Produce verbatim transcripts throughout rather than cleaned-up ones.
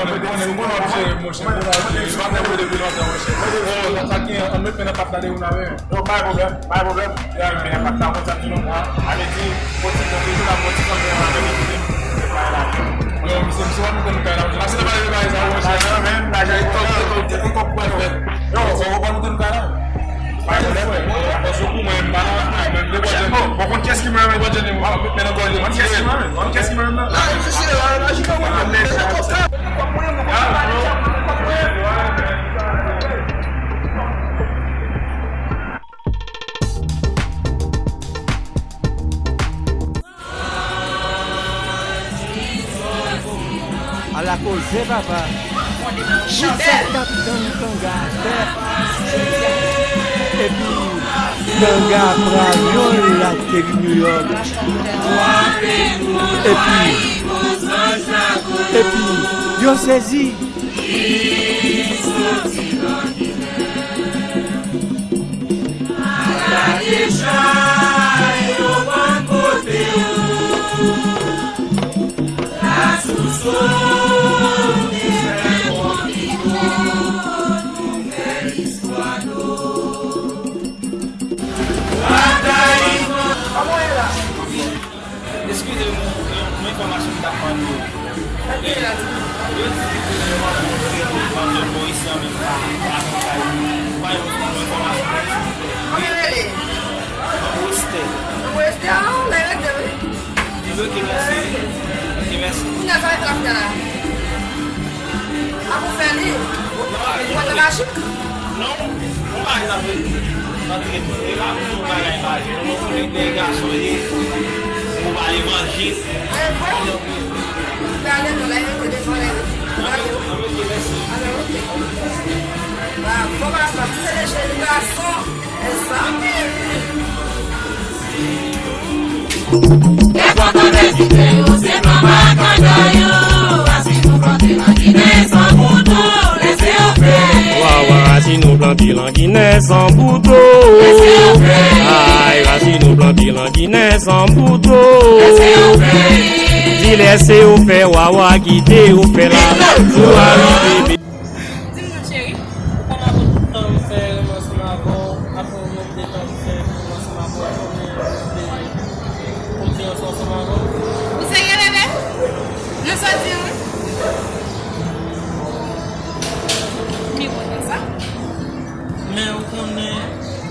Mwen konnen, mwen konnen, monchè, monchè, monchè, monchè, monchè, monchè. Oh, sa ki an, an met men nan pat la de ou n avè. Non, pa gen pwoblèm, pa gen pwoblèm. Ya, men nan pat la, konsa di nou. Sa vle di, poti, poti, toujou la, poti, kanpe, ann avè li, kote, se pa la. Yo, misye, misye, w ap moute nou kay la. Pase nan pale de bagay sa, monchè. Lajan, men, lajan, e kòb, e kòb, e kòb, e kòb, e kòb. Yo, w ap moute nou kay la. Bon, bon, konn kiyès ki mwen menm? Konn kiyès ki mwen menm? Konn kiyès ki mwen menm? Konn kiyès ki mwen menm? Ala koze papa. Kisa k ap tann Kanga a fè? Epi Kanga pran avyon l ateri New York. Epi, epi yo sezi. Eskize m, yon, yon enfòmasyon m t ap mande w. Sa ki gen la, timoun? Yo di ke yo rankontre Manzè Moris lan menm pa, pa nan kay li. Ou pa yon, yon enfòmasyon? Kòman yo rele? Manbo Estè. Manbo Estè, a, lè yo di wi. Di yo ke mèsi. Ke mèsi. Kounye a, sa yo t ap fè la? A pou fè li. Ou pa nan majik? Non, ou pa nan antre, antre, e pa pou yon bagay maje. Non, ou konnen ke gason ye, ou pa levanjil. E vre? Ou pa ale non, la, yo te devan lè. Antre, antre, mèsi. Alò, oke. Ba, fò pa, pa, se de jeni gason. Lè fò tande dite yo, se blan pa kanda yo. Rasin nou plante nan Ginen san bouton, lèse yo fè. Wawa, rasin nou plante nan Ginen san bouton. Lèse yo fè. Ay, rasin nou plante nan Ginen san bouton. Lèse yo fè. Di lèse yo fè, wawa, kite yo fè la. Yo arive. Di m non, cheri. Ou konn apre tout tan m fè renmen ansanm avè w, apre yon nonb de tan m fè renmen ansanm avè w, konnen m vle kontinye ansanm avè w. Ou serye, bebe? Non, sa w di an? Mi kontan sa. Men ou konnen,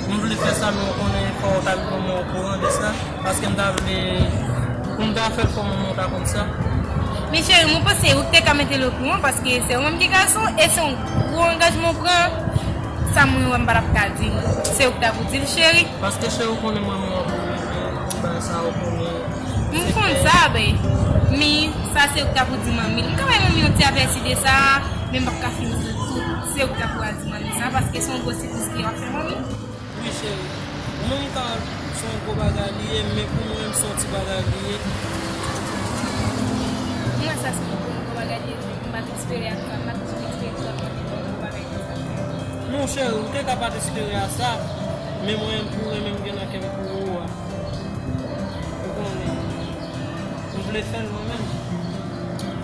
m vle fè sa, men ou konnen fò w ta vin pran mwen okouran de sa. Paske m ta vle, pou m ta fè l fò manman w ta konn sa. Men cheri, mwen panse ou te ka mete l okouran, paske se ou menm ki gason, e se yon gwo angajman w pran. Sa mwen wè m pa t ap ka di l. Se ou ki ta pou di l, cheri. Paske cheri, ou konnen mwen, mwen anpil, men bagay sa ou konnen. M konn sa, ben. Men sa se ou ki ta pou di manmi l. M ka bay manmi yon ti apèsi de sa, men m p ap ka fin di l tout. Se ou ki ta pou al di manmi sa, paske se yon gwo sipwiz ke w ap fè manmi. Wi, cheri. Ou menm ou ka wè l se yon gwo bagay li ye, men pou mwen, se yon ti bagay li ye. Mwen, sa se yon gwo, gwo bagay li ye, men m pa t espere a sa, m pa t espere sa, m pa t espere yon gwo bagay konsa. Non, cheri, ou te ka pa t espere a sa, men mwen, pou renmen m gen nan kè m pou ou a, ou konnen, m vle fè l mwen menm.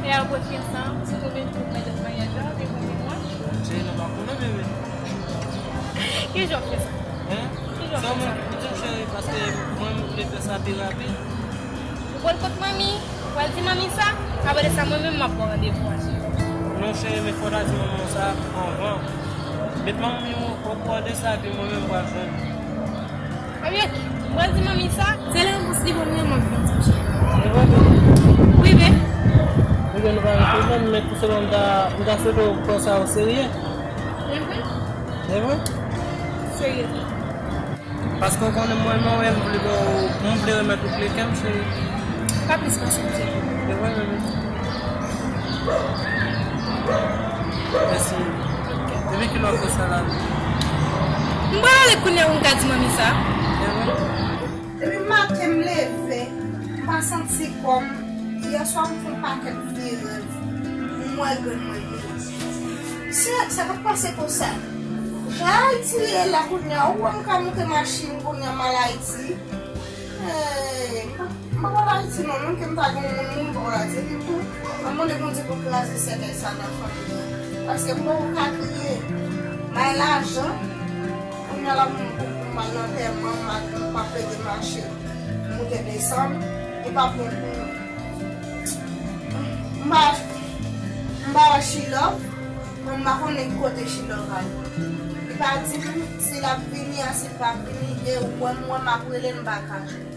E apre fè sa, se konbyen jou w mèt maryaj la, oubyen konbyen mwa? Cheri, nou pa konnen, bebe. Ki jan w fè sa? Hein? Ki jan w fè sa? Se ou menm ki pou di m, cheri, paske mwen, m vle fè sa pi rapid. Ou pral kot manmi, ou pral di manmi sa, apre de sa, mwen menm, m ap pran randevou a, cheri. Non, cheri, men fò w ta di manman w sa anvan. Met manmi w okouran de sa, epi mwen menm, m pral jwenn ou. Ebyen, oke. Mwen di manmi sa. Se lè yon bous li bon mwen, mwen vin di w, cheri. E vre? Wi, men. Ebyen, nou pa gen pwoblèm, men tou sèlman m ta, m ta swete w pran sa o serye. E vre? E vre? Serye. Paske w konnen mwen, mwen, mwen, m vle ba w, m vle remèt ou kle kè m, cheri. Pa plis pase m, cheri. E vre, bebe? Mèsi. Depi kilè w fè sa la? M pral ale kounye a pou m ka di manmi sa. Depi maten m leve, m pa santi kò m. Yèswa m fè yon pakèt vye rèv. M wè grann mwen mouri. Se, sa pa t pase konsa. Jan Ayiti ye la kounye a, ou wè m ka moute machin kounye a m al Ayiti. Eh, m pa, m pa pral Ayiti non, menm ke m ta gen yon moun, moun m pa pral Ayiti. Epi tou, Mwen mande Bondye pou l kraze sèkèy sa nan fanmi an. Paske m poko ka kriye. Bay lajan. Kounye a la pou m, pou m al nan antèman, m al, m ap plede mache, moute desann. Li pa bon pou mwen. M pa, m pa wè Chilòv, mwen m pa konnen ki kote Chilòv al. Li pa di m si l ap vini a, si l p ap vini, e ou wè m, wè m ap rele l, m pa ka jwenn.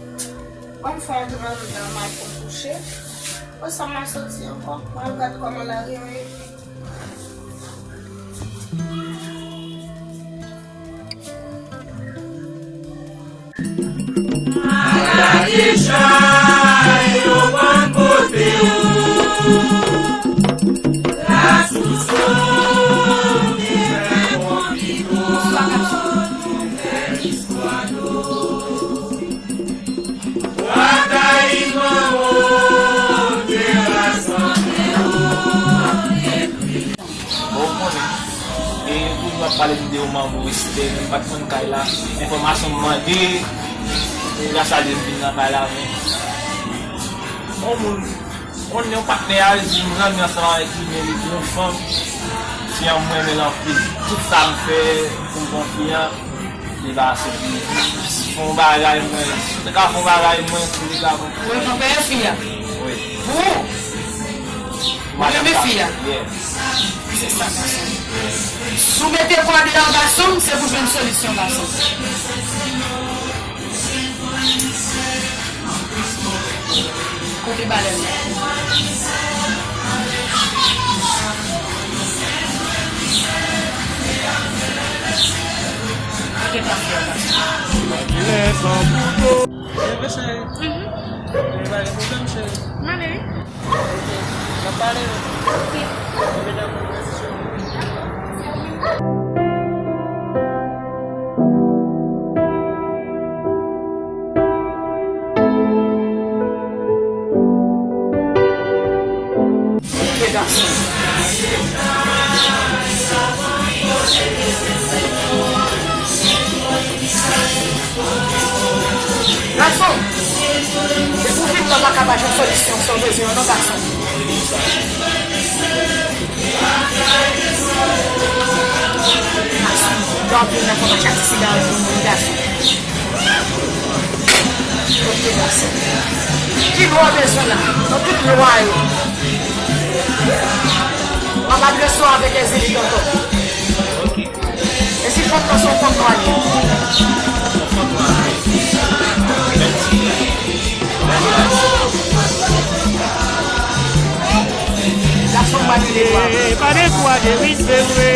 Ban m fè yon ti anndan, m al fè m kouche. Konsa m a soti ankò, m al gad kòman lari an ye. Ala deja yo pa kote w. Lasous ou te fè konbit ou, nou fè istwa nou. Batay manman w te rasanble w epi. Bon, ou konnen. E pou nou ap pale m de yon manbo respè, men m pa t konn kay la. Enfòmasyon m mande, gras a Dye m vin nan kay la, men yon moun, yon, yon patnè a, yon zanmi ansanm avèk li, men li gon fanm. Fi an, m renmen l anpil. Tout sa m fè pou m pran fi an, li pa aksepte. Fè yon bagay, mwen, si w te ka fè yon bagay, mwen, si w te ka pran. Mwen, mwen peye fi a. Wi. Pou ou? Mwen renmen fi a. Yeah. Se sa, gason. Si w mete kò deyò, gason, se pou jwenn solisyon, gason. Kote balèn nan? Kote pafè a, gason? Byen, cheri. Mhm. Pa gen pwoblèm, cheri. M ale, wi. Ok. N ap pale, wi. Ok. Ok, dakò, mèsi, cheri. Ok, gason. Gason, depi w vin la, w pa ka pa jwenn solisyon sa w bezwen an non, gason. Gason, lè w ap vin nan fò w pa chak ti sigaret pou moun, gason. Ok, gason. Ki lwa w bezwen la? Nan tout lwa yo. W ap adrese w avèk Ezili Tonton. E si fanm nan se yon fanm nwa li ye? Gason pa gen lwa. Eh, pa dekouraje, wi, se vre.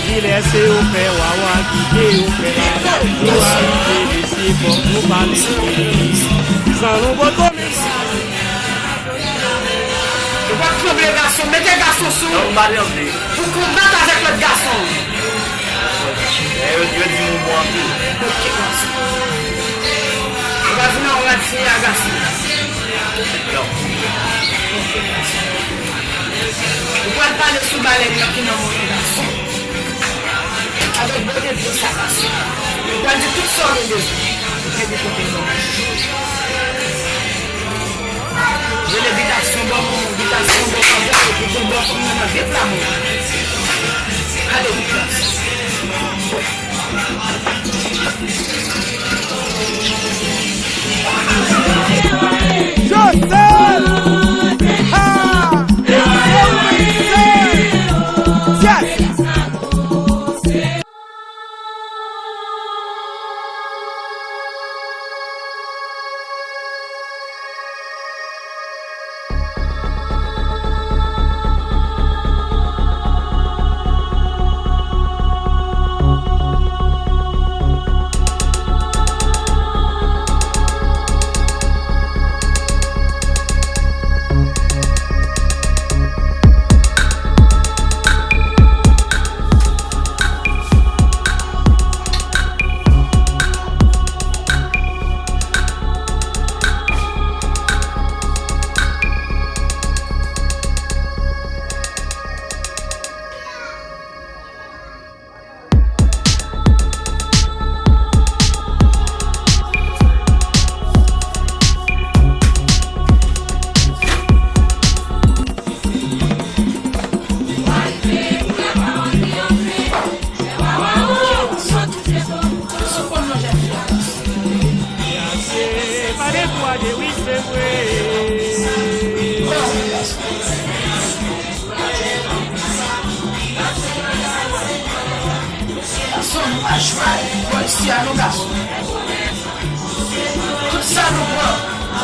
Kilè se yo fè wawa kite yo fè la. Nou pa kite mesye fòk nou pale. San nou poto. Ou pa tranble gason, mete gason sou. Non, m pa tranble. Pou konbat avèk lòt gason. Yo, yo di nou bon anpil. Ok, gason. Ou pa vin nan rad fini a gason. Non. Ok, gason. Ou pral pale sou balèn nan ki nan men w, gason. Avèk bote dlo sa, gason. Ou pral di tout sa w gen bezwen. Epi kote nou. Rele bitasyon, ban m bitasyon, ban m anvè, epi pou ban fanm nan nan vye pla moun. Gade bitasyon. Joseph! Ha! Yes! a nou gason. Tout sa nou pran,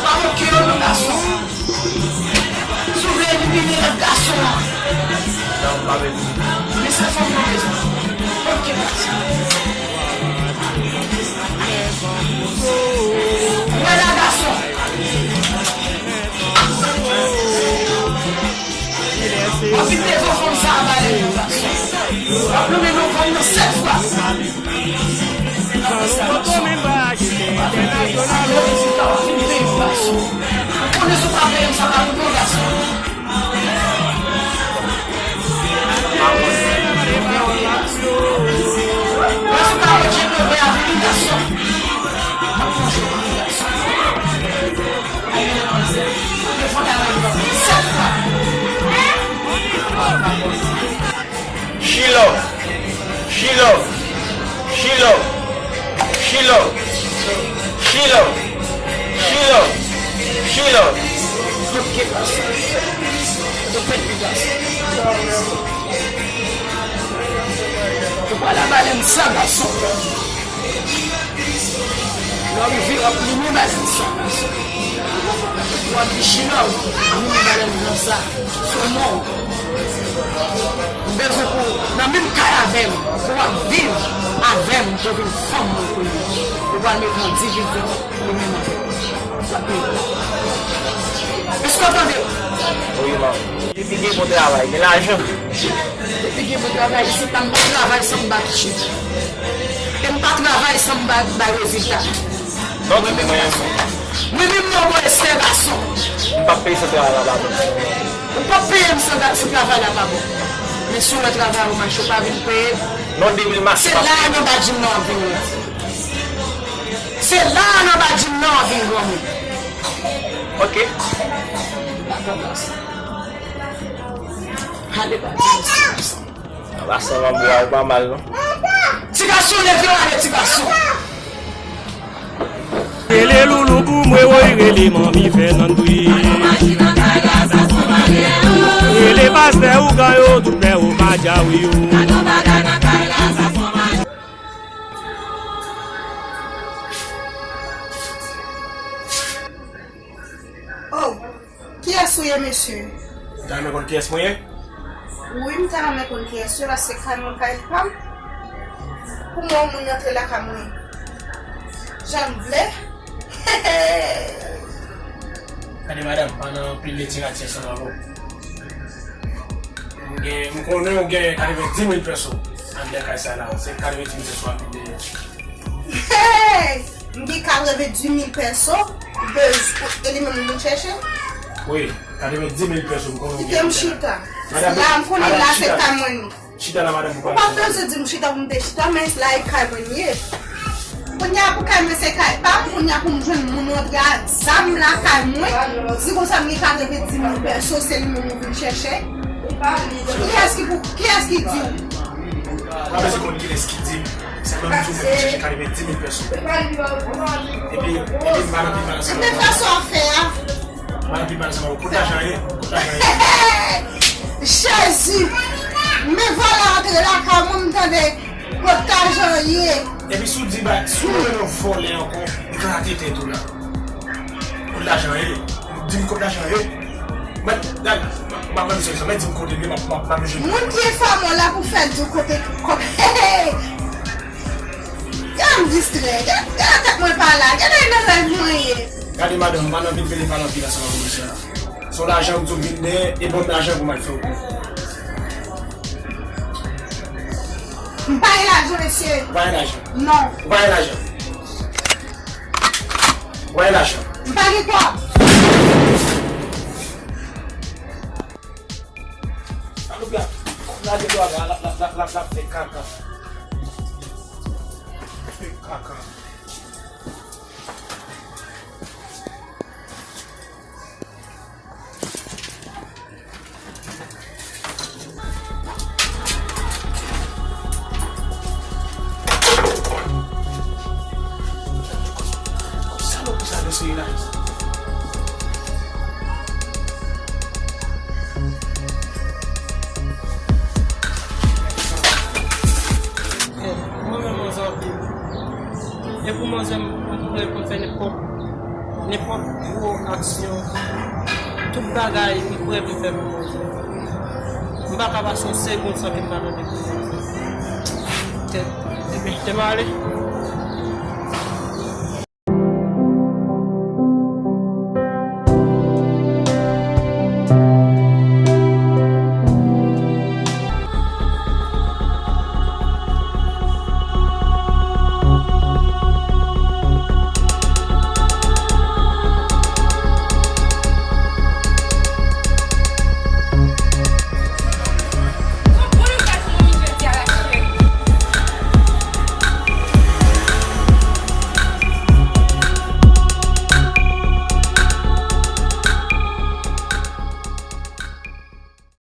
pa moke yo, nou gason. Si w vle elimine lòt gason an, men se fanm nou bezwen. Oke, gason. Wè la, gason. W ap vin devan fanm sa a, bale yon gason. W ap lonmen non fanm nan sèt fwa. Konnen si w pa peye m, sa pa pou gason. Mwen sou kawotchik leve a vini gason. M ap manje vini gason. Ay, men manzè. Devan ta mwen sèt fwa. Chilò. Chilò. Chilò. Chilò. Chilò. Chilò. Chilò. Tout ki pase. Tout ki pase. Ou pa la bale m san gason. Lè w rive, w ap limen bale m san gason. W ap di Chilò, limen bale m nan sa. Sou non. M bezwen pou w nan menm kay avè m, pou w ap viv avè m, pou w vin fanm mwen kounye a. Ou pral mete yon divizyon, li menm avè m. Èske w tande? Wi, manmi. Depi gen bon travay, gen lajan. Depi gen bon travay, isit la, m pa travay san m pa touche. E m pa travay san m pa bay rezilta. Donk, mwen menm, mwen menm, mwen menm, mwen Esther gason. M p ap peye san travay la pa bon. Ou p ap peye m san ga-, si travay la pa bon. Men si w wè travay ou mache, ou pa vin peye. Non, de mil mach. Se la nan badjim nan w ap vin wè. Se la nan badjim nan w ap vin granmoun. Ok. Ale badjim nan. Anba san manbo a, ou pa mal, non. Ti gason, leve w ale, ti gason. Rele Loulou pou mwen, woy, rele manmi Fènand wi. Rele pastè Ougan yo, tout pè Omadja wi yo. Oh, kiyès ou ye, mesye? Ou ta renmen konn kiyès mwen ye? Wi, m ta renmen konn kiyès ou ye, paske kay mwen kay pa m. Pou mwen, yon moun rantre lakay mwen jan m vle. Gade, madanm, pa nan anpil literati ansanm avè w. M gen, m konnen w gen katrevenndimil pèso anndan kay sa la. Se katrevenndimil pèso a m vin dèyè. Hey! M gen katrevenndimil pèso, bez-, e li menm ou vin chèche? Wi, katrevenndimil pèso m konnen w gen. Kite m chita. La, m konnen la se kay mwen li. Chita la, madanm, pou pale. Ou pa t bezwen di m chita pou m te chita, men la e kay mwen li ye. Kounye a pou kay mwen se kay pa m, kounye a pou m jwenn moun rantre ak zam lakay mwen, di konsa m gen katrevenndimil pèso, se li menm ou vin chèche. Kiyès ki pou, kiyès ki di w? Pa bezwen konn kilès ki di m. Sèlman m di w mwen vin chèche katrevenndimil pèso. Epi, epi m pa nan pi mal ansanm avè w. Epi fè sa w ap fè a. M pa nan pi mal ansanm avè w. Kot lajan ye? Kot lajan ye? Jezi! Men vòlè antre lakay mwen, m tande kot lajan ye. Epi si w di ba, si w nan vòlè ankò, eklate tèt ou la. Kot lajan ye? Di m kot lajan ye. Mwen, gad, m ap pran misye sa, men di m kote l ye, m ap, m ap, m ap jwenn. Moun ki enfòme w la pou fè l di w kote, kote. Gade m distrè, gade, gade tèt mwen pa la, gade nan rèv mwen ye. Gade madanm, m pa nan vin pede pale anpil ansanm avè w mesye a. Se yon lajan m di w m vin dèyè, e bon lajan pou m al fè w. M pa gen lajan, mesye. Ou pa gen lajan? Non. Ou pa gen lajan? Ou pa gen lajan? M pa gen kòb. Salopri a lage dwa la, l ap, l ap, l ap, l ap fè kaka. Fè kaka. Salopri sa, mesye la. Mwen menm, mwen santi. Manzè m, m prè pou m fè nenpòt, nenpòt gwo aksyon. Tout bagay, m prè pou m fè pou manzè. M pa ka pase yon segonn san ke m pa tande pou manzè. Tèt, ebyen, te m ale.